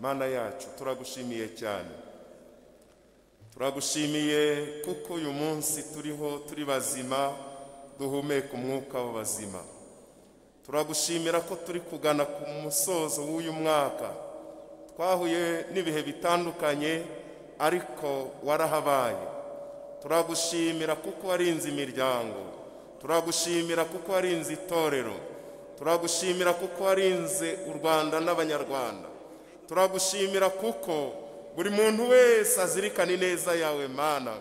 Mana yacu, turagushimiye cyane, turagushimiye kuko uyu munsi turiho, turi bazima, duhumeka umwuka w'abazima. Turagushimira ko turi kugana ku musozo w'uyu mwaka. Twahuye n'ibihe bitandukanye, ariko warahabaye. Turagushimira kuko warinze imiryango, turagushimira kuko warinze itorero, turagushimira kuko warinze u Rwanda n'Abanyarwanda. Turagushimira kuko buri muntu wese azirikana ineza yawe, Mana.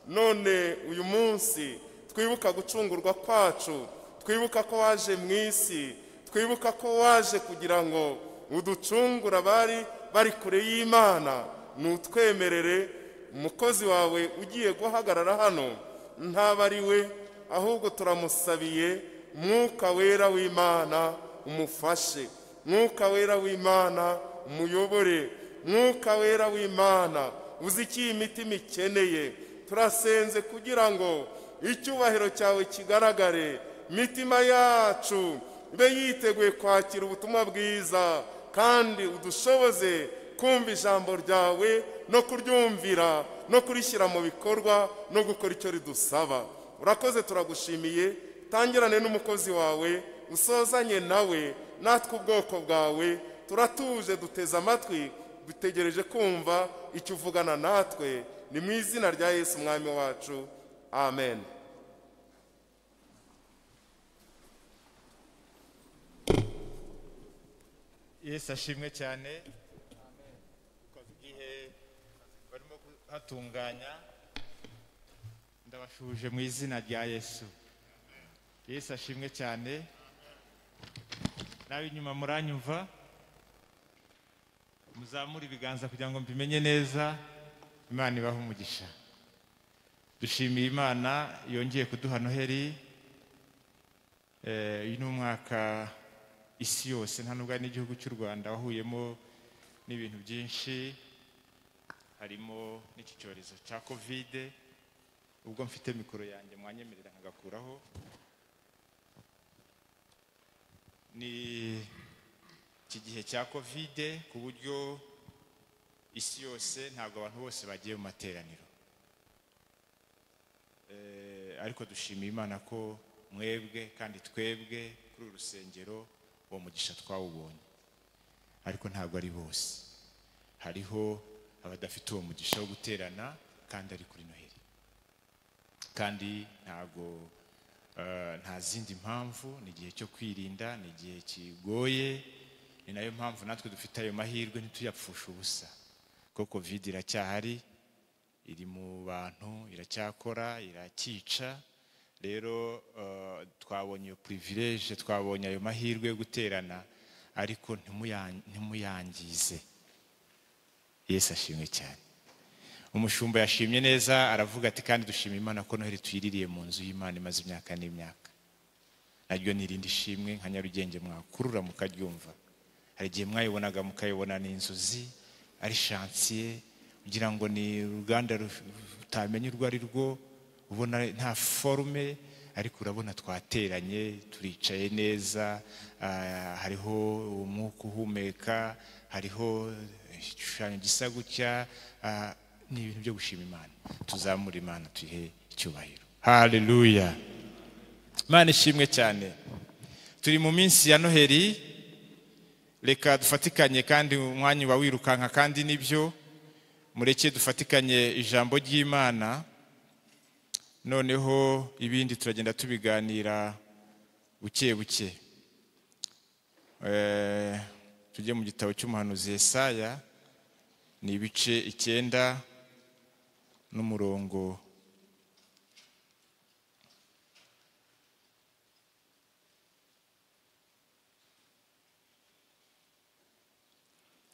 None uyu munsi twibuka gucungurwa kwacu, twibuka ko waje mu isi, twibuka ko waje kugira ngo uducungure abari bari kure y'Imana. Nutwemerere umukozi wawe ugiye guhagarara hano ntaba ari we, ahubwo turamusabiye Mwuka Wera w'Imana umufashe, Mwuka Wera w'Imana umuyobore, Mwuka Wera w'Imana uzi icyo iyi mitima ikeneye. Turasenze kugira ngo icyubahiro cyawe kigaragare, imitima yacu ibe yiteguye kwakira ubutumwa bwiza, kandi udushoboze kumva ijambo ryawe no kuryumvira no kurishyira mu bikorwa no gukora icyo ridusaba. Urakoze, turagushimiye. Tangirane n'umukozi wawe, usozanye nawe, natwe ubwoko bwawe turatuje, duteze amatwi, dutegereje kumva icyo uvugana natwe. Ni mu izina rya Yesu Umwami wacu, amen. Yesu ashimwe cyane. Igihe barimo kuhatunganya, ndabashuje mu izina rya Yesu. Yesu ashimwe cyane. Nawe inyuma muranyumva, muzamure ibiganza kugira ngo mbimenye neza. Imana ibahe umugisha. Dushimiye Imana yongeye kuduha Noheli. Uyu ni umwaka isi yose, nta nubwo ari n'igihugu cy'u Rwanda, wahuyemo n'ibintu byinshi, harimo n'iki cyorezo cya Covid. Ubwo mfite mikoro yanjye mwanyemerera nkagakuraho. Ni iki gihe cya Covid, ku buryo isi yose ntabwo abantu bose bagiye mu materaniro, ariko dushimiye Imana ko mwebwe kandi twebwe kuri uru rusengero uwo mugisha twawubonye, ariko ntabwo ari bose. Hariho abadafite uwo mugisha wo guterana kandi ari kuri Noheli, kandi ntabwo nta zindi mpamvu, ni igihe cyo kwirinda, ni igihe kigoye. Ni nayo mpamvu natwe dufite ayo mahirwe ntituyapfushe ubusa, kuko Covid iracyahari, iri mu bantu, iracyakora, irakica. Rero twabonye iyo privilege, twabonye ayo mahirwe yo guterana, ariko ntimuyangize. Yesu ashimwe cyane. Umushumba yashimye neza, aravuga ati kandi dushima Imana ko Noheli tuyiririye mu nzu y'Imana imaze imyaka n'imyaka. Naryo ni irindi shimwe nka Nyarugenge mwakurura mukaryumva. Hari igihe mwayibonaga mukayibona ni inzozi, ari chantier, ugira ngo ni uruganda utamenya urwo ari rwo, ubona nta forme, ariko urabona twateranye, turicaye neza, hariho umwuka uhumeka, hariho igishushanyo gisa gutya. Ni ibintu byo gushima Imana. Tuzamure Imana, tuyihe icyubahiro. Haleluya. Imana ishimwe cyane. Turi mu minsi ya Noheli, reka dufatikanye, kandi umwanya uba wirukanka, kandi nibyo, mureke dufatikanye ijambo ry'Imana. Noneho ibindi turagenda tubiganira buke buke. Tujye mu gitabo cy'umuhanuzi Yesaya, ni ibice 9 n'umurongo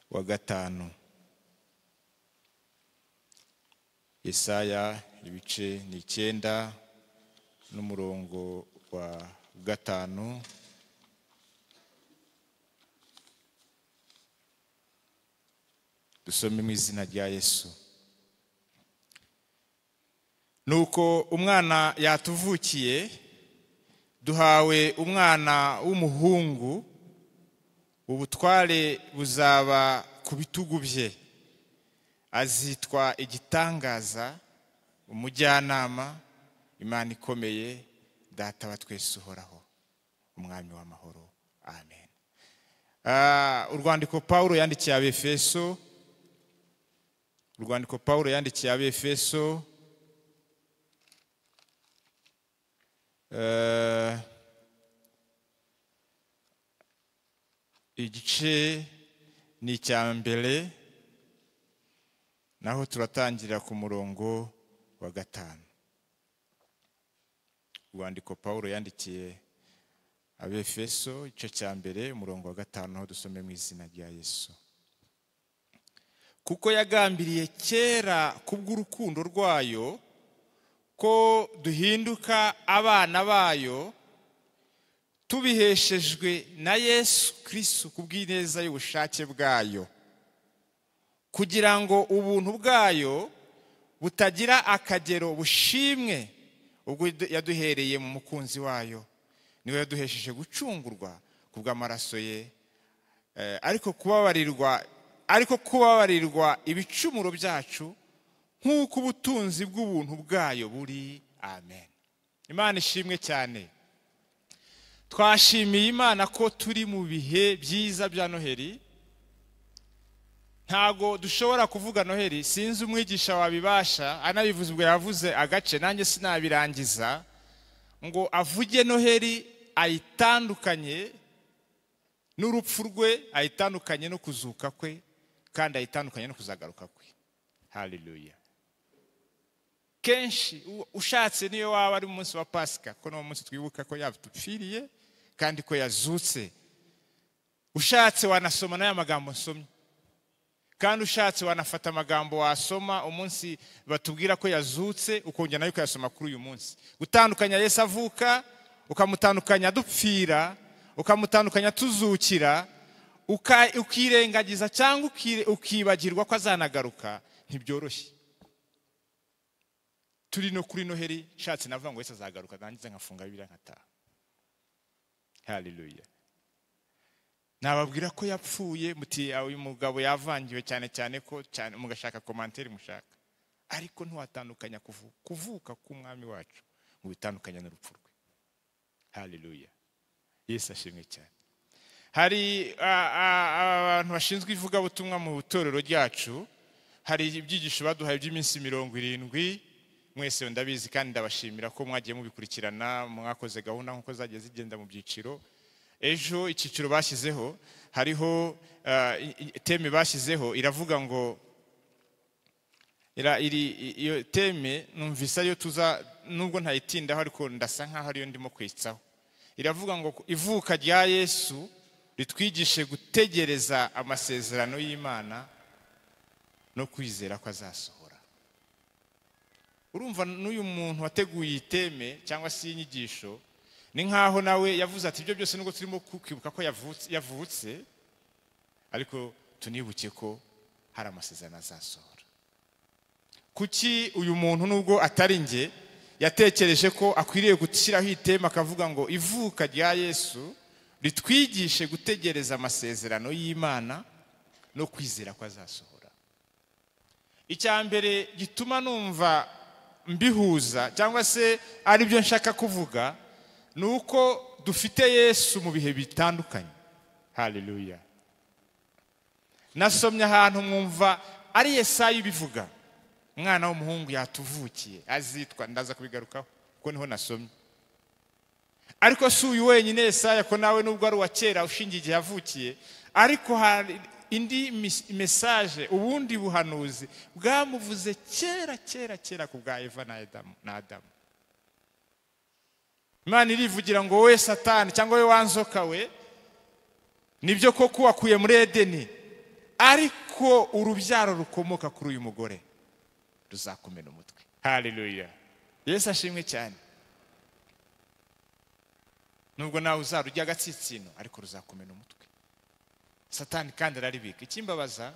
wa 5. Yesaya ibice ni 9 n'umurongo wa 5. Dusome mu izina rya Yesu. Nuko umwana yatuvukiye, duhawe umwana w'umuhungu, ubutware buzaba ku bitugu bye. Azitwa igitangaza, umujyanama, Imana ikomeye, Data wa twese uhoraho, umwami w'amahoro. Amen. Urwandiko Paulo yandikiye Abefeso, urwandiko Paulo yandikiye Abefeso igice ni icya mbere, naho turatangira ku murongo wa 5. Urwandiko Paulo yandikiye Abefeso igice cya mbere umurongo wa 5, aho dusome mu izina rya Yesu. Kuko yagambiriye kera kubw'urukundo rwayo ko duhinduka abana bayo, tubiheshejwe na Yesu Kristo kubw'ineza y'ubushake bwayo, kugira ngo ubuntu bwayo butagira akagero bushimwe ubwo yaduhereye mu mukunzi wayo, niwe yaduhesheje gucungurwa kubw'amaraso ye, ariko kubabarirwa ibicumuro byacu nk'uko ubutunzi bw'ubuntu bwayo buri. Amen. Imana ishimwe cyane. Twashimiye Imana ko turi mu bihe byiza bya Noheli. Ntago dushobora kuvuga Noheli, sinzi umwigisha wabibasha, anabivuze ubwo yavuze agace nanjye sinabirangiza, ngo avuge Noheli ayitandukanye n'urupfu rwe, ayitandukanye no kuzuka kwe, kandi ayitandukanye no kuzagaruka kwe. Haleluya. Kenshi ushatse niyo waba ari umunsi wa Pasika, ko no munsi twibuka ko yatupfiriye kandi ko yazutse, ushatse wanasoma n'aya magambo nsomye, kandi ushatse wanafata amagambo wasoma umunsi batubwira ko yazutse ukongera nayo ukayasoma kuri uyu munsi. Gutandukanya Yesu avuka, ukamutandukanya dupfira, ukamutandukanya tuzukira, ukirengagiza cyangwa ukibagirwa ko azanagaruka, ntibyoroshye. Turi no kuri Noheli, nshatse navuga ngo Yesu azagaruka, nangize nkafunga Bibiliya nkataha. Haleluya. Nababwira ko yapfuye, muti uyu mugabo yavangiwe cyane cyane ko cyane, mugashaka commentaire mushaka, ariko ntiwatandukanya kuvuka k'umwami wacu ngo bitandukanye n'urupfu rwe. Haleluya. Yesu ashimwe cyane. Hari abantu bashinzwe ivugabutumwa mu itorero ryacu, hari ibyigisho baduhaye by'iminsi 70, mwese ndabizi kandi ndabashimira ko mwagiye mubikurikirana, mwakoze gahunda nkuko zagiye zigenda mu byiciro. Ejo icyiciro bashyizeho hariho teme bashyizeho iravuga ngo iyo teme numvise ariyo tuza, nubwo ntayitindaho ariko ndasa nkaho ariyo ndimo kwitsaho. Iravuga ngo ivuka rya Yesu ritwigishe gutegereza amasezerano y'Imana no kwizera ko azasohora. Urumva n'uyu muntu wateguye iteme cyangwa se inyigisho ni nkaho nawe yavuze ati ibyo byose nubwo turimo kwibuka ko yavutse, ariko tunibuke ko hari amasezerano azasohora. Kuki uyu muntu nubwo atari nge yatekereje ko akwiriye gushyiraho itema akavuga ngo ivuka rya Yesu ritwigishe gutegereza amasezerano y'Imana no kwizera ko azasohora? Icya mbere gituma numva mbihuza cyangwa se ari byo nshaka kuvuga nuko dufite Yesu mu bihe bitandukanye. Haleluya. Nasomye ahantu mwumva ari Yesaya ubivuga, umwana w'umuhungu yatuvukiye azitwa, ndaza kubigarukaho kuko niho nasomye. Ariko si uyu wenyine Yesaya, ko nawe nubwo ari uwa kera ushingiye igihe yavukiye, ariko hari indi message, ubundi buhanuzi bwamuvuze kera kera kera ku bwa Eva na Adamu. Imana irivugira ngo wowe Satani cyangwa wowe wanzoka we, nibyo koko wakuye muri Edeni, ariko urubyaro rukomoka kuri uyu mugore ruzakumena umutwe. Haleluya. Yesu ashimwe cyane. Nubwo nawe uzarujya agatsitsino, ariko ruzakumena umutwe. Satani kandi araribika. Ikimbabaza,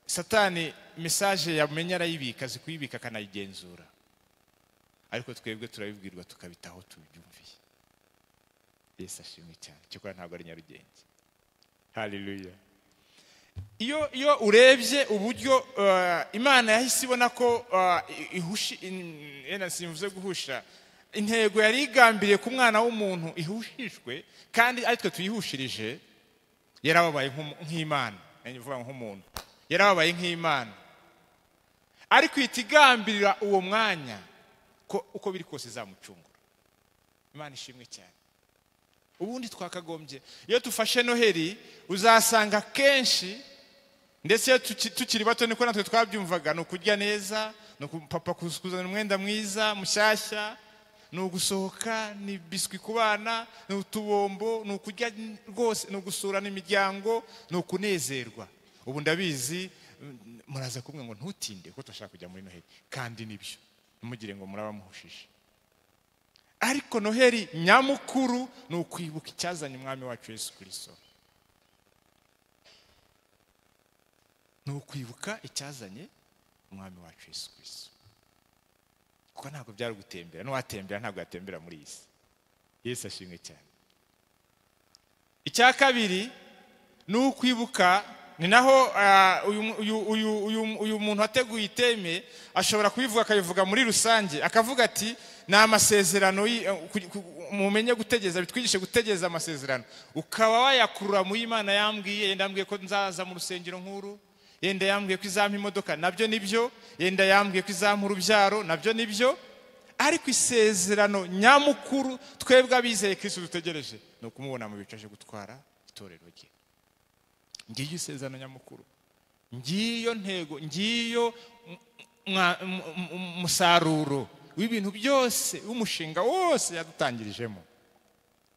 Satani message yamenya arayibika, azi kuyibika akanayigenzura, ariko twebwe turabibwirwa tukabitaho tubyumviye. Yesu ashimwe cyane. Cyokora ntabwo ari Nyarugenge. Haleluya. Iyo urebye uburyo Imana yahise ibona ko ihushi, simvuze guhusha, intego yari igambiriye ku mwana w'umuntu ihushishwe kandi ari twe tuyihushirije, yarababaye nk'Imana, nvuga nk'umuntu, yarababaye nk'Imana, ariko itigambirira uwo mwanya ko uko biri kose izamucungura. Imana ishimwe cyane. Ubundi twakagombye, iyo tufashe Noheli uzasanga kenshi, ndetse iyo tukiri bato niko natwe twabyumvaga, ni ukurya neza, ni papa kuzana umwenda mwiza mushyashya, ni ugusohoka, ni biswi ku bana, ni utubombo, ni ukurya rwose, ni ugusurana imiryango, ni ukunezerwa. Ubu ndabizi muraza kumwe ngo ntutinde kuko turashaka kujya muri Noheli, kandi nibyo, ntimugire ngo muraba muhushije. Ariko Noheli nyamukuru ni ukwibuka icyazanye umwami wacu Yesu Kristo, ni ukwibuka icyazanye umwami wacu Yesu Kristo, kuko ntabwo byari gutembera, n'uwatembera ntabwo yatembera muri iyi si. Yesu ashimwe cyane. Icya kabiri ni ukwibuka, ni naho uyu muntu wateguye iteme ashobora kubivuga, akabivuga muri rusange, akavuga ati ni amasezerano, mumenye gutegeza, bitwigishe gutegeza amasezerano, ukaba wayakurura mu Imana yambwiye, yenda yambwiye ko nzaza mu rusengero nkuru, yenda yambwiye ko izampa imodoka, nabyo nibyo, yenda yambwiye ko izampa urubyaro, nabyo nibyo, ariko isezerano nyamukuru twebwe abizeye Kristo dutegereje ni ukumubona mu bicu aje gutwara itorero rye. Ngiyo isezerano nyamukuru, ngiyo ntego, ngiyo musaruro w'ibintu byose, w'umushinga wose yadutangirijemo,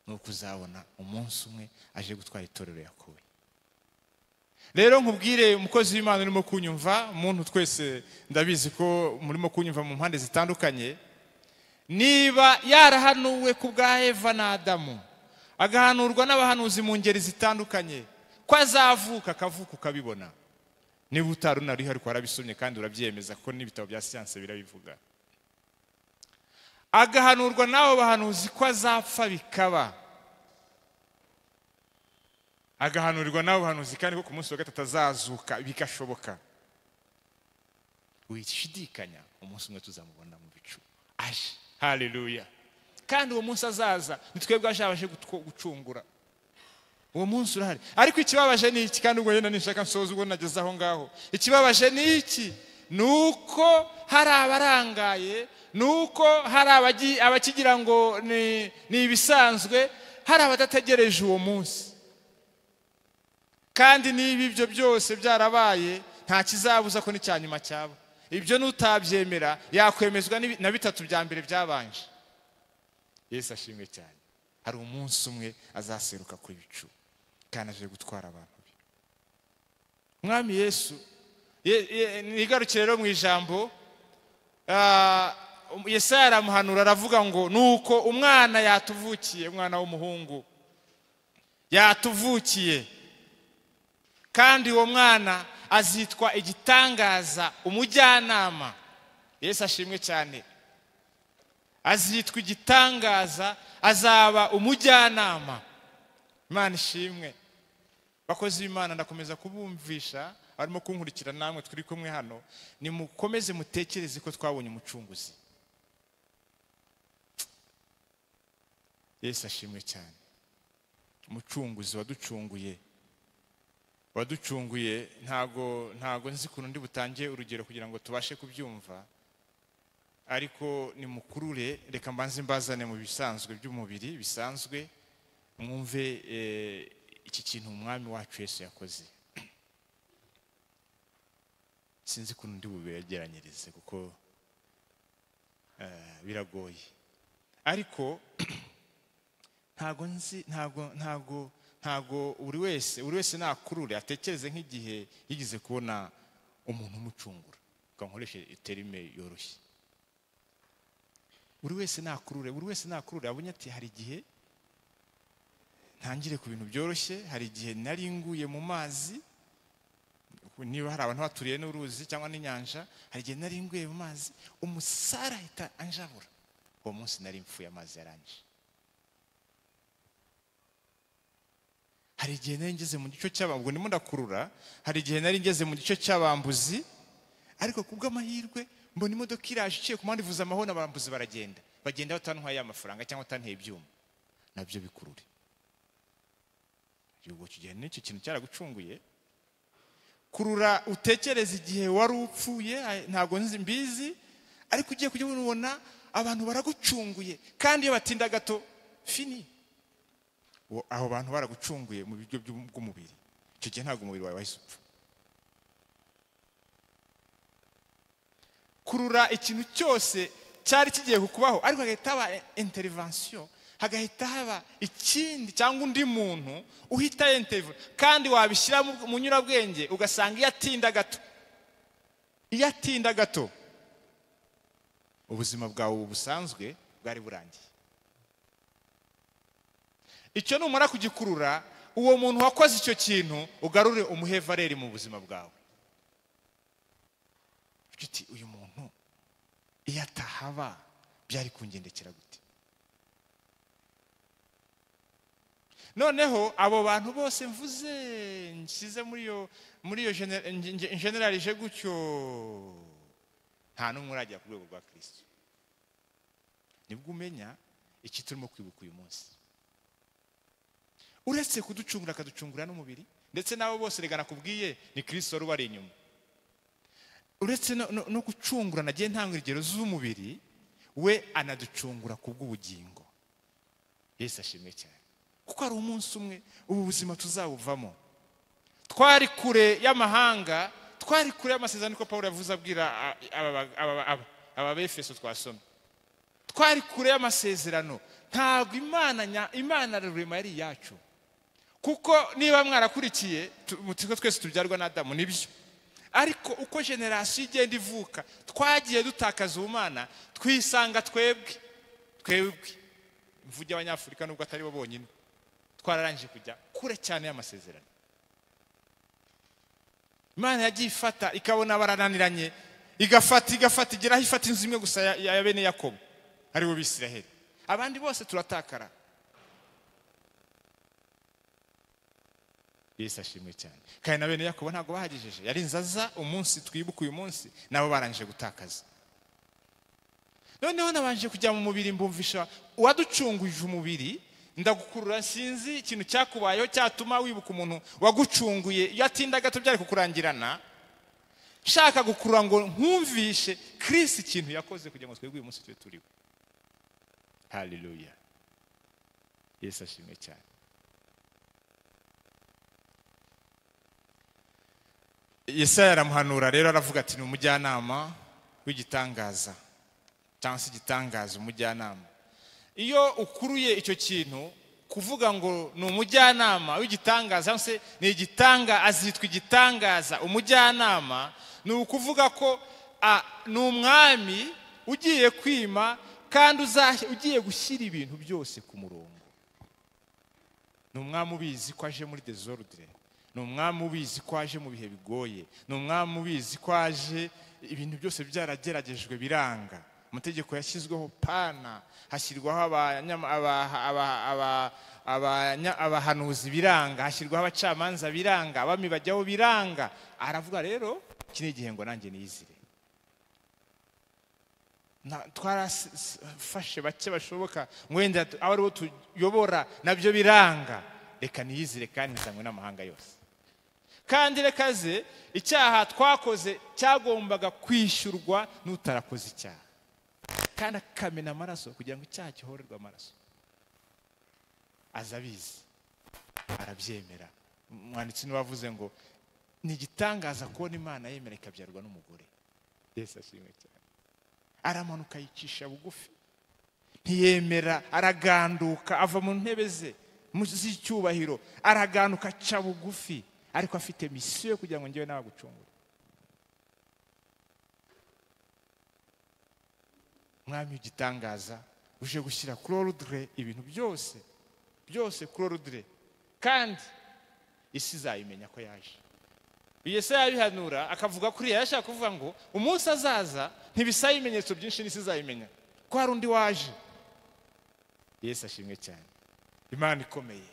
ni ukuzabona umunsi umwe aje gutwara itorero yakuwe. Rero nkubwire umukozi w'Imana urimo kunyumva, umuntu twese ndabizi ko murimo kunyumva mu mpande zitandukanye, niba yarahanuwe ku bwa Eva na Adamu, agahanurwa n'abahanuzi mu ngeri zitandukanye ko azavuka, akavuka ukabibona, niba utari unariho ariko warabisomye kandi urabyemeza ko n'ibitabo bya siyanse birabivuga, agahanurwa n'abo bahanuzi ko azapfa bikaba, agahanurwa n'abo bahanuzi kandi ko ku munsi wa gatatu azazuka bigashoboka, wishidikanya umunsi umwe tuzamubona mu bicu aje. Haleluya. Kandi uwo munsi azaza ni twebwe aje gucungura. Uwo munsi urahari. Ariko ikibabaje ni iki, kandi ubwo yenda nishaka nsoza ubwo nageze aho ngaho, ikibabaje ni iki? Nuko hari abarangaye, nuko hari abakigira ngo ni ibisanzwe, hari abadategereje uwo munsi. Kandi niba ibyo byose byarabaye, nta kizabuza ko n'icyanyuma cyaba. Ibyo nutabyemera yakwemezwa na bitatu bya mbere byabanje. Yesu ashimwe cyane. Hari umunsi umwe azaseruka ku bicu kandi aje gutwara abantu be. Umwami Yesu, nigarukire rero mu ijambo, Yesaya aramuhanura aravuga ngo nuko umwana yatuvukiye, umwana w'umuhungu yatuvukiye, kandi uwo mwana azitwa igitangaza, umujyanama. Yesu ashimwe cyane. Azitwa igitangaza, azaba umujyanama. Imana ishimwe. Bakozi b'Imana, ndakomeza kubumvisha arimo kunkurikira namwe turi kumwe hano, nimukomeze mutekereze ko twabonye umucunguzi. Yesu ashimwe cyane. Umucunguzi waducunguye, waducunguye. Ntago nzi kuntu ndi butange urugero kugira ngo tubashe kubyumva, ariko nimukurure, reka mbanze mbazane mu bisanzwe by'umubiri bisanzwe, mwumve iki kintu umwami wacu Yesu yakoze. Sinzi kuntu ndi bubegeranyirize kuko biragoye, ariko ntago nzi, ntago buri wese nakurure atekereze nk'igihe yigeze kubona umuntu umucungura. Nkoreshe iterime yoroshye. Buri wese nakurure abonye ati hari igihe ntangire ku bintu byoroshye, hari igihe nari nguye mu mazi, niba hari abantu baturiye n'uruzi cyangwa n'inyanja, hari igihe nari nguye mu mazi umusara ahita anjabura. Uwo munsi nari mfuye, amazi yaranje. Hari Hari igihe nari ngeze mu gice cy'abambuzi, ndimo ndakurura, hari igihe nari ngeze mu gice cy'abambuzi, ariko kubw'amahirwe mbona imodoka iraje iciye ku muhanda ivuza amahoni, abambuzi baragenda, bagenda batantwaye amafaranga cyangwa batanteye ibyuma, nabyo bikurure. Ubwo icyo gihe n'icyo kintu cyaragucunguye. Kurura utekereza igihe wari upfuye, ntabwo nzi mbizi, ariko ugiye kujya ubona abantu baragucunguye, kandi iyo batinda gato fini. Aho bantu baragucunguye mu buryo bw'umubiri, icyo gihe ntabwo umubiri wawe wahise upfa. Kurura ikintu cyose cyari kigiye kukubaho, ariko hagahita haba intervention, hagahita haba ikindi cyangwa undi muntu uhita intervene, kandi wabishyira mu nyurabwenge ugasanga iyo atinda gato, iyo atinda gato ubuzima bwawe busanzwe bwari burangiye. Icyo numara kugikurura, uwo muntu wakoze icyo kintu ugarure umuhe valeur mu buzima bwawe. Uti uyu muntu iyo atahaba byari kungendekera gute? Noneho abo bantu bose mvuze nshyize muri iyo generalije gutyo, nta n'umwe uragera ku rwego rwa Kristo. Nibwo umenya iki turimo kwibuka uyu munsi. Uretse kuducungura akaducungura n'umubiri, ndetse nabo bose rega nakubwiye ni Kristo wari ubari inyuma. Uretse no gucungura nagiye ntanga urugero z'umubiri, we anaducungura kubw'ubugingo. Yesu ashimwe cyane, kuko ari umunsi umwe ubu buzima tuzabuvamo. Twari kure y'amahanga, twari kure y'amasezerano, niko Pawulo yavuze abwira aba Befeso twasomye. Twari kure y'amasezerano, ntabwo Imana rurema yari iyacu. Kuko niba mwarakurikiye, twese tubyarwa na Adamu, nibyo. Ariko uko generasiyo igenda ivuka, twagiye dutakaza ubumana, twisanga twebwe mvuge abanyafurika nubwo atari bo bonyine, twararangije kujya kure cyane y'amasezerano. Imana yagiye ifata ikabona barananiranye, igafata igeraho ifata inzu imwe gusa ya bene Yakobo, aribo Bisiraheli, abandi bose turatakara. Yesu ashimwe cyane. Kandi na bene Yakobo ntabwo bahagejeje, yari nzaza umunsi twibuka uyu munsi, nabo barangije gutakaza. Noneho nabanje kujya mu mubiri, mbumvisha uwaducunguje umubiri, ndagukurura, sinzi ikintu cyakubayeho cyatuma wibuka umuntu wagucunguye, iyo atinda gato byari kukurangirana. Nshaka gukurura ngo nkumvishe Kristo ikintu yakoze kugira ngo twebwe uyu munsi tube turiho. Haleluya, Yesu ashimwe cyane. Yesaya aramuhanura rero, aravuga ati ni umujyanama w'igitangaza, cyangwa se igitangaza umujyanama. Iyo ukuruye icyo kintu, kuvuga ngo ni umujyanama w'igitangaza cyangwa se ni igitanga, azitwa igitangaza umujyanama, ni ukuvuga ko ni umwami ugiye kwima kandi ugiye gushyira ibintu byose ku murongo. Ni umwami ubizi ko aje muri désordre, ni umwami ubizi ko aje mu bihe bigoye, ni umwami ubizi ko aje ibintu byose byarageragejwe biranga. Amategeko yashyizweho pana, hashyirwaho abahanuzi biranga, hashyirwaho abacamanza biranga, abami bajyaho biranga. Aravuga rero iki ni igihe ngo nanjye niyizire. Twarafashe bake bashoboka ngo wenda abo aribo tuyobora nabyo biranga, reka niyizire kandi nzanywe n'amahanga yose. Kandi reka ze icyaha twakoze cyagombaga kwishyurwa n'utarakoze icyaha, kandi akamena amaraso kugira ngo icyaha gihorerwe amaraso. Azabizi, arabyemera. Umwanditsi niwe wavuze ngo ni igitangaza kubona Imana yemera ikabyarwa n'umugore. Yesu ashimwe cyane. Aramanuka yicisha bugufi, ntiyemera, araganduka, ava mu ntebe ze z'icyubahiro, araganduka aca bugufi, ariko afite misiyo kugira ngo njyewe nawe gucungure. Mwami w'igitangaza uje gushyira kuri ordre ibintu byose, byose kuri ordre, kandi isi izayimenya ko yaje. Yesaya yabihanura akavuga kuri yashaka kuvuga ngo umunsi azaza ntibisaba ibimenyetso byinshi, n'isi izayimenya ko hari undi waje. Yesu ashimwe cyane. Imana ikomeye.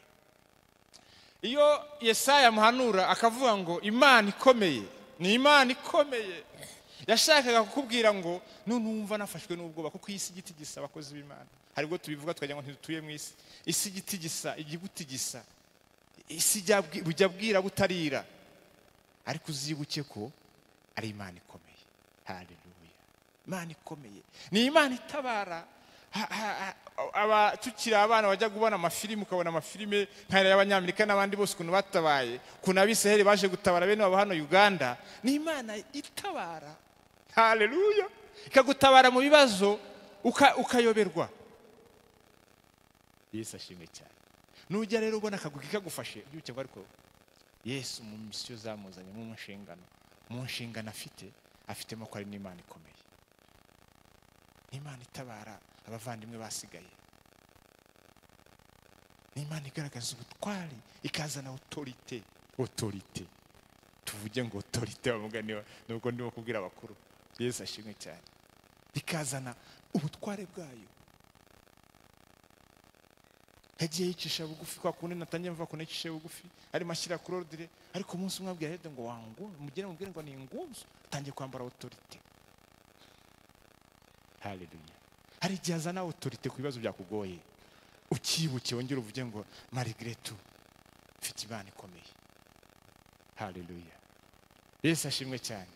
Iyo Yesaya amuhanura akavuga ngo Imana ikomeye, ni Imana ikomeye, yashakaga kukubwira ngo nunumva nafashwe n'ubwoba, kuko iyi si igiti gisa abakozi b'Imana. Hari ubwo tubivuga tukagira ngo ntituye mu isi. Isi igiti gisa, igiguti gisa, isi bujya bwira butarira, ariko uzibuke ko ari Imana ikomeye. Haleluya! Imana ikomeye ni Imana itabara. Aba tukiri abana bajya kubona amafilime, ukabona amafilime nk'aya y'Abanyamerika n'abandi bose ukuntu batabaye, ukuntu Abisiraheli baje gutabara bene wabo hano Uganda. Ni Imana itabara. Haleluya! Ikagutabara mu bibazo ukayoberwa. Yesu ashimwe cyane. Nujya rero ubona akaguki kagufashe, byuke ngo ariko Yesu mu misiyo zamuzanye, mu nshingano, mu nshingano afite, afitemo ko ari n'Imana ikomeye. Ni Imana itabara abavandimwe basigaye. Ni Imana igaragaza ubutwari, ikazana autorité. Autorité, tuvuge ngo autorité, bamugani nubwo ndimo kubwira abakuru. Yesu ashimwe cyane. Ikazana ubutware bwayo. Yagiye yicisha bugufi kwa kundi natangiye mva ko nicisha bugufi, arimo ashyira kuri ordre, ariko umunsi umwe abwira Herode ngo wangu mugere mubwire ngo ni ingunzu, atangiye kwambara autorité. Haleluya! Hari igihe azana autorité ku bibazo byakugoye, ukibuke wongere uvuge ngo malgré tout mfite Imana ikomeye. Haleluya! Yesu ashimwe cyane.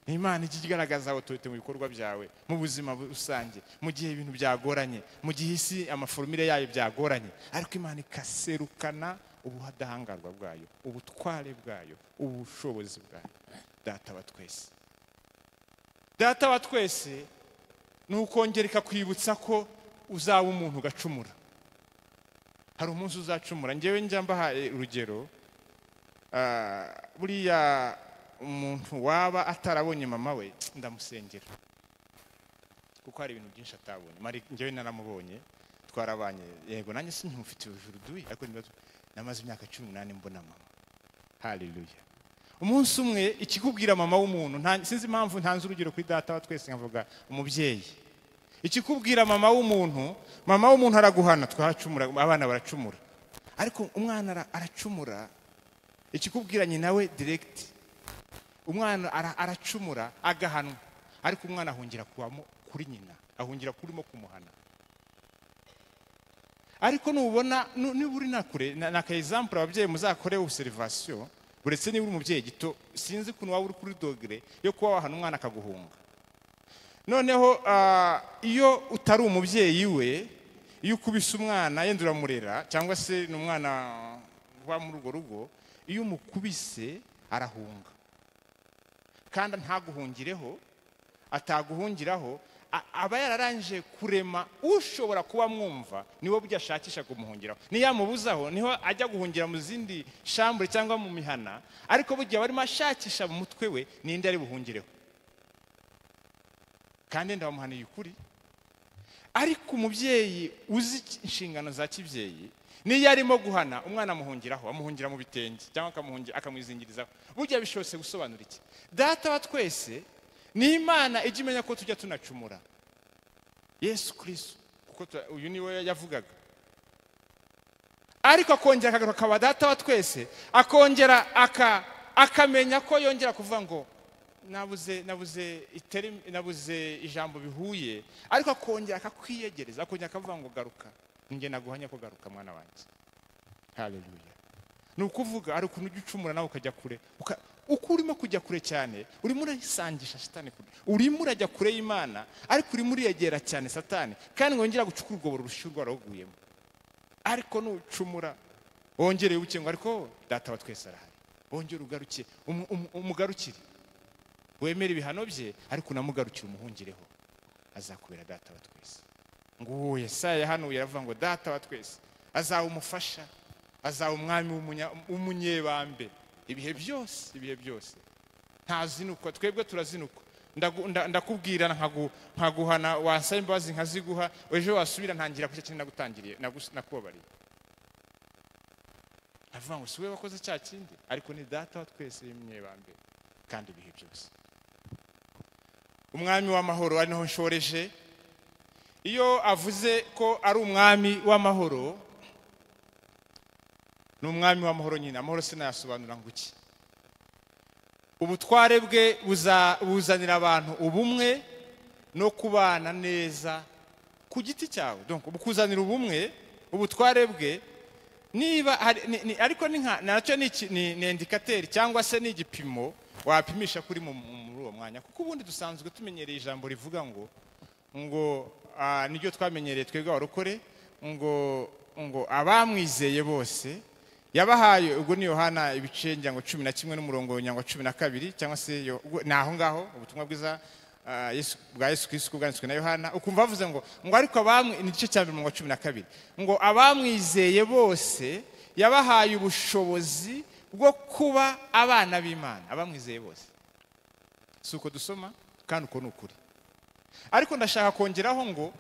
Ni Imana ijya igaragaza autorité mu bikorwa byawe, mu buzima rusange, mu gihe ibintu byagoranye, mu gihe isi ama formule yayo byagoranye, ariko Imana ikaserukana ubudahangarwa bwayo, ubutware bwayo, ubushobozi bwayo. Data wa twese, Data wa twese ni ukongera ikakwibutsa ko uzaba umuntu ugacumura. Hari umunsi uzacumura. Ngewe njya mbaha urugero, buriya umuntu waba atarabonye mama we ndamusengera, kuko hari ibintu byinshi atabonye. Mari ngewe naramubonye, twarabanye, yego nanjye sinkimufitiye ujuruduyi, ariko namaze imyaka 18 mbona mama. Haleluya! Umunsi umwe ikikubwira mama w'umuntu, sinzi impamvu ntanze urugero kuri Data wa twese nkavuga umubyeyi. Ikikubwira mama w'umuntu, mama w'umuntu araguhana, twacumura, abana baracumura, ariko umwana aracumura, ikikubwira nyina we direct, umwana aracumura agahanwa, ariko umwana ahungira kuri nyina, ahungira kurimo kumuhana. Ariko nubona niba uri nakure, na ka example ababyeyi muzakore observation, uretse niba uri umubyeyi gito, sinzi ukuntu waba uri kuri degré yo kuba wahana umwana akaguhunga. Noneho iyo utari umubyeyi we, iyo ukubise umwana yenda uramurera, cyangwa se ni umwana uba muri urwo rugo, iyo umukubise arahunga, kandi ntaguhungireho, ataguhungiraho, aba yararangije kurema ushobora kuba mwumva, niwe burya ashakisha kumuhungiraho. Niyo yamubuzaho niho ajya guhungira mu zindi chambre cyangwa mu mihana, ariko burya barimo ashakisha mu mutwe we ninde ari buhungireho, kandi ndabamuhaniye ukuri. Ariko umubyeyi uzi inshingano za kibyeyi, niyo arimo guhana umwana amuhungiraho, amuhungira mu bitenge cyangwa akamwizingirizaho. Burya bishobose gusobanura iki? Data wa twese ni Imana ijya imenya ko tujya tunacumura. Yesu Kristo, kuko uyu niwe yavugaga, ariko akongera akagaruka akaba Data wa twese, akongera akamenya ko yongera kuvuga ngo nabuze ijambo bihuye, ariko akongera akakwiyegereza, akongera akavuga ngo garuka, ninjye naguhanya ko garuka mwana wanjye. Haleluya! Ni ukuvuga ari ukuntu ujya ucumura nawe ukajya kure, uko urimo kujya kure cyane urimo urayisangisha Satani kure, urimo urajya kure y'Imana, ariko urimo uriyegera cyane Satani, kandi wongera gucukura urwobo rushya rwaruguyemo. Ariko nucumura wongere wibuke ngo ariko Data wa twese arahari, wongere ugaruke, umugarukire, wemere ibihano bye, ariko unamugarukire umuhungireho, azakubera Data wa twese. Nguwo Yesaya yahanuye aravuga ngo Data wa twese azaba umufasha, azaba umwami w'umunyebambe ibihe byose, ibihe byose. Ntazinukwa, twebwe turazinukwa. Ndakubwira nkaguhana, wasaba imbabazi nkaziguha, ejo wasubira ntangira ku cyo nagutangiriye, nakubabariye. Avuga ngo si we wakoze cya kindi, ariko ni Data wa twese w'umunyebambe kandi ibihe byose. Umwami w'amahoro, ari naho nshoreje. Iyo avuze ko ari umwami w'amahoro, Ni umwami w'amahoro nyine. Amahoro sinayasobanura ngo iki. Ubutware bwe buzanira abantu ubumwe no kubana neza ku giti cyawe. Donc bukuzanira ubumwe, ubutware bwe niba ariko ni nka nacyo ni indicateur cyangwa se ni igipimo wapimisha kuri muri uwo mwanya. Kuko ubundi dusanzwe tumenyereye ijambo rivuga ngo niryo twamenyereye twebwe abarokore, ngo abamwizeye bose yabahaye. Ubwo ni Yohana ibice ngira ngo 11 n'umurongo ngira ngo 12 cyangwa se naho ngaho ubutumwa bwiza Yesu bwa Yesu Kristo bwanditswe na Yohana, ukumva bavuze ngo ariko abamwe ni igice cya 12 ngo abamwizeye bose yabahaye ubushobozi bwo kuba abana b'Imana. Abamwizeye bose. Si uko dusoma kandi uko ni ukuri. Ariko ndashaka kongeraho ngo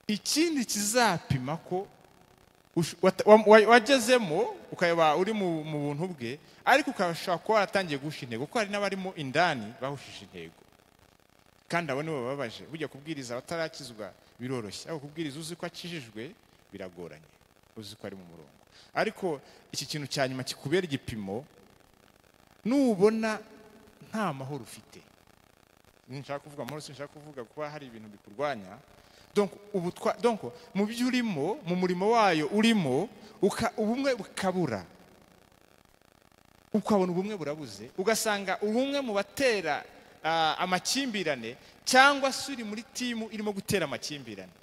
ikindi kizapima ko wagezemo ukaba uri mu buntu bwe, ariko ukabasha kuba waratangiye guhusha intego, kuko hari n'abarimo indani bahushije intego kandi abo nibo bababaje. Bujya kubwiriza abatarakizwa biroroshye, ariko kubwiriza uzi ko akijijwe biragoranye, uzi ko ari mu murongo. Ariko iki kintu cya nyuma kikubera igipimo, nubona nta mahoro ufite, nshaka kuvuga amahoro, sinshaka kuvuga kuba hari ibintu bikurwanya. Donc donc mu byo urimo, mu murimo wayo urimo, ubumwe bukabura, ukabona ubumwe burabuze, ugasanga ubumwe mu batera amakimbirane cyangwa se uri muri timu irimo gutera amakimbirane,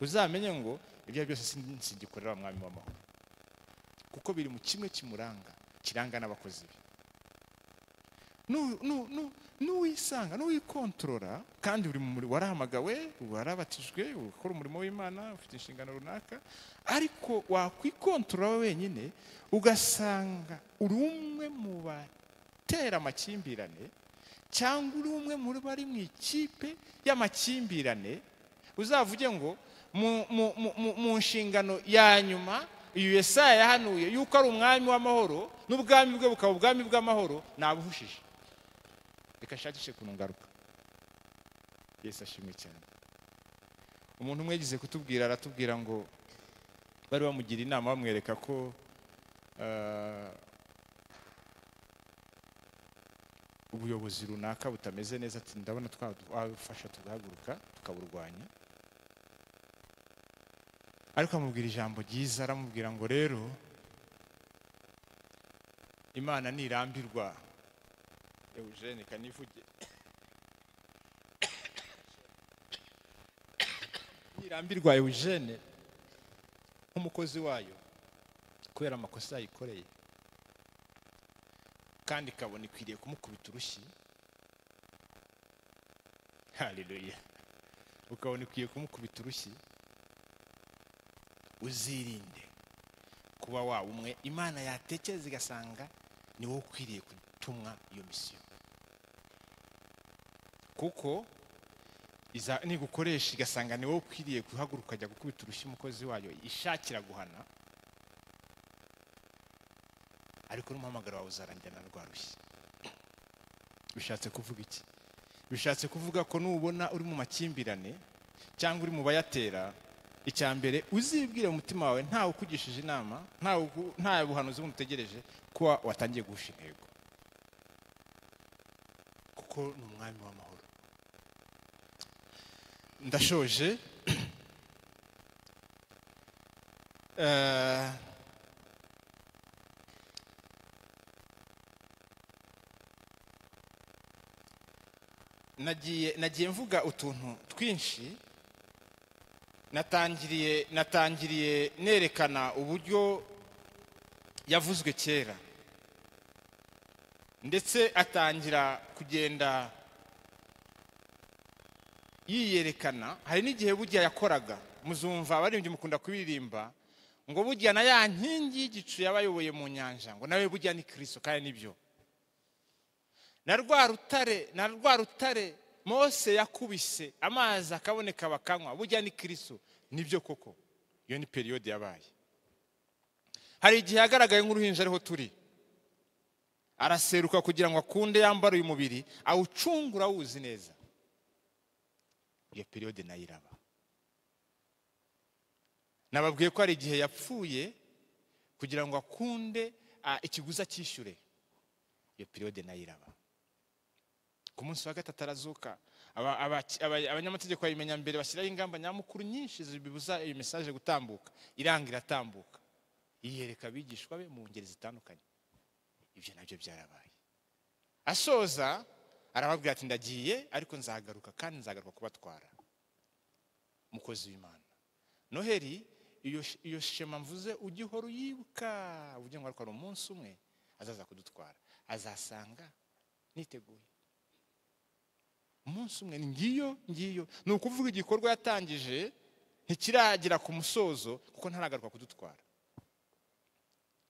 uzamenye ngo ibyo byose singikorera umwami w'amahoro, kuko biri mu kimwe kimuranga, kiranga n'abakozi be. Nuwisanga nuwikontorora, kandi uri muri warahamagawe, warabatijwe, ukora umurimo w'Imana, ufite inshingano runaka, ariko wakwikontorora wenyine ugasanga uri umwe mu batera amakimbirane cyangwa uri umwe muri bari mu ikipe y'amakimbirane, uzavuge ngo mu nshingano ya nyuma iyo Yesaya yahanuye yuko ari umwami w'amahoro n'ubwami bwe bukaba ubwami bw'amahoro, nabuhushije. Reka nshakishe kuntu ngaruka. Yesu ashimwe cyane. Umuntu umwe yagize kutubwira, aratubwira ngo bari bamugira inama bamwereka ko ubuyobozi runaka butameze neza, ati ndabona twafasha tugahaguruka tukaburwanya. Ariko amubwira ijambo ryiza, aramubwira ngo rero Imana nirambirwa. Eugene kanivuge nirambirwa Eugene nk'umukozi wayo kubera amakosa yikoreye, kandi kabona ikwiriye kumukubita urushyi. Haleluya. Ukabona ikwiye kumukubita urushyi, uzirinde kuba wa umwe Imana yatekereza igasanga ni wowe ukwiriye gutumwa iyo misiyo, kuko nigukoresha igasanga ni wowe ukwiriye guhaguruka ajya gukubita urushyi umukozi wayo ishakira guhana, ariko n'umuhamagaro wawe uzarangira na rwa rushyi. Bishatse kuvuga iki? Bishatse kuvuga ko nubona uri mu makimbirane cyangwa uri mu bayatera, icya mbere uzibwire mu mutima wawe ntawe ukugishije inama, nta buhanuzi bumutegereje, ko watangiye guhusha intego, kuko ni umwami w'amahoro. Ndashoje. Nagiye mvuga utuntu twinshi. Natangiriye nerekana uburyo yavuzwe kera, ndetse atangira kugenda yiyerekana. Hari n'igihe burya yakoraga, muzumva abaririmbyi mukunda kubiririmba ngo burya na ya nkingi y'igicu yabayoboye mu nyanja, ngo nawe burya ni Kristo. Kandi nibyo, na rwa rutare Mose yakubise amazi akaboneka bakanywa, burya ni Kristo. Nibyo koko, iyo ni periode yabaye. Hari igihe yagaragaye nk'uruhinja ariho turi, araseruka kugira ngo akunde yambare uyu mubiri awucungura awuzi neza. Iyo periode nayo iraba. Nababwiye ko hari igihe yapfuye kugira ngo akunde ikiguzi acyishyure. Iyo période nayo iraba. Ku munsi wa gatatu arazuka. Abanyamategeko bayimenya mbere, bashyiraho ingamba nyamukuru nyinshi zibibuza iyo message gutambuka. Iranga iratambuka, yiyereka abigishwa be mu ngeri zitandukanye. Ibyo nabyo byarabaye. Asoza arababwira ati ndagiye ariko nzagaruka, kandi nzagaruka kubatwara. Mukozi w'Imana, Noheli iyo shema mvuze ujye uhora uyibuka, uvuge ngo ariko hari umunsi umwe azaza kudutwara, azasanga niteguye. Umunsi umwe ngiyo ngiyo, ni ukuvuga igikorwa yatangije ntikiragera ku musozo kuko ntaragaruka kudutwara.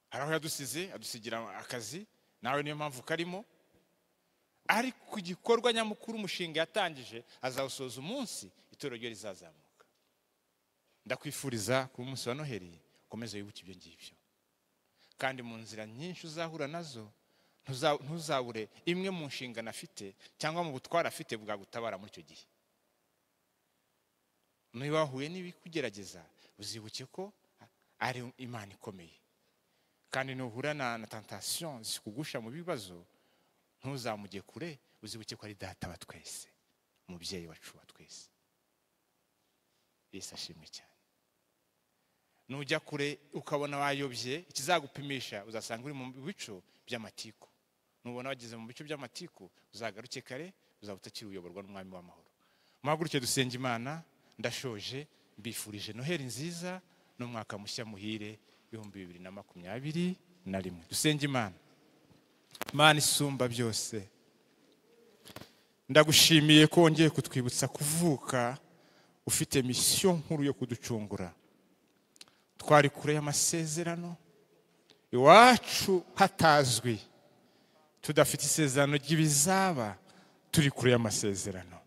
Hari aho yadusize, adusigira akazi, nawe niyo mpamvu karimo. Ariko igikorwa nyamukuru, umushinga yatangije, azawusoza umunsi itorero rye rizazamuka. Ndakwifuriza ku munsi wa Noheli ukomeze wibuke ibyo ngibyo, kandi mu nzira nyinshi uzahura nazo ntuzabure imwe mu nshingano afite cyangwa mu butware afite bwagutabara muri icyo gihe. Niba wahuye n'ibikugerageza, uzibuke ko ari Imana ikomeye, kandi nuhura na tentation zikugusha mu bibazo, ntuzamuge kure, uzibuke ko ari data wa twese, umubyeyi wacu wa twese. Yesu ashimwe cyane. Nujya kure ukabona wayobye, ikizagupimisha uzasanga uri mu bicu by'amatiku. Nubona wageze mu bicu by'amatiku, uzagaruke kare, uzaba utakiri uyoborwa n'umwami w'amahoro. Muhaguruke dusenge Imana. Ndashoje, mbifurije Noheli nziza n'umwaka mushya muhire 2021. Dusenge Imana. Imana isumba byose, ndagushimiye ko wongeye kutwibutsa kuvuka ufite mission nkuru yo kuducungura. Twari kure y'amasezerano, iwacu hatazwi, tudafite isezerano ry'ibizaba, turi kure y'amasezerano.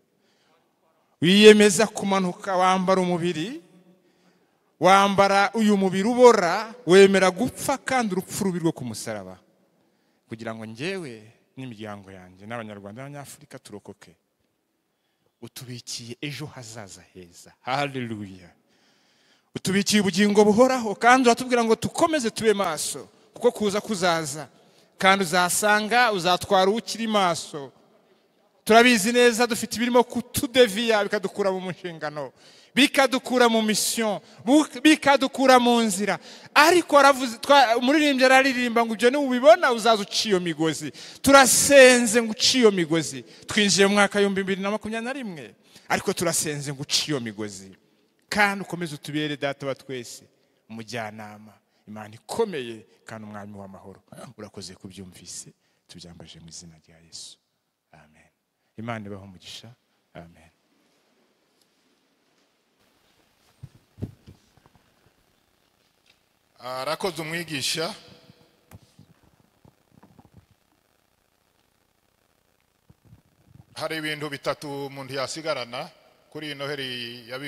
Wiyemeza kumanuka wambara umubiri, wambara uyu mubiri ubora, wemera gupfa kandi urupfu rubi rwo ku musaraba, kugira ngo njyewe n'imiryango yanjye n'Abanyarwanda n'Abanyafurika turokoke. Utubikiye ejo hazaza heza. Haleluya. Utubikiye ubugingo buhoraho, kandi uratubwira ngo tukomeze tube maso, kuko kuza kuzaza, kandi uzasanga uzatwara ukiri maso. Turabizi neza dufite ibirimo kutudeviya, bikadukura mu nshingano, bikadukura mu mission, bikadukura mu nzira. Ariko aravuze, umuririmbyi araririmba ngo ibyo nubibona uzaza uciye iyo migozi. Turasenze ngo uciye iyo migozi. Twinjiye mu mwaka 2021, ariko turasenze ngo uciye iyo migozi, kandi ukomeze utubere data wa twese, umujyanama, Imana ikomeye kandi umwami w'amahoro. Urakoze kubyumvise, tubyambaje mu izina rya Yesu, amen. Imana ibahe umugisha, amen. Arakoze umwigisha. Hari ibintu bitatu umuntu yasigarana kuri iyi Noheli ya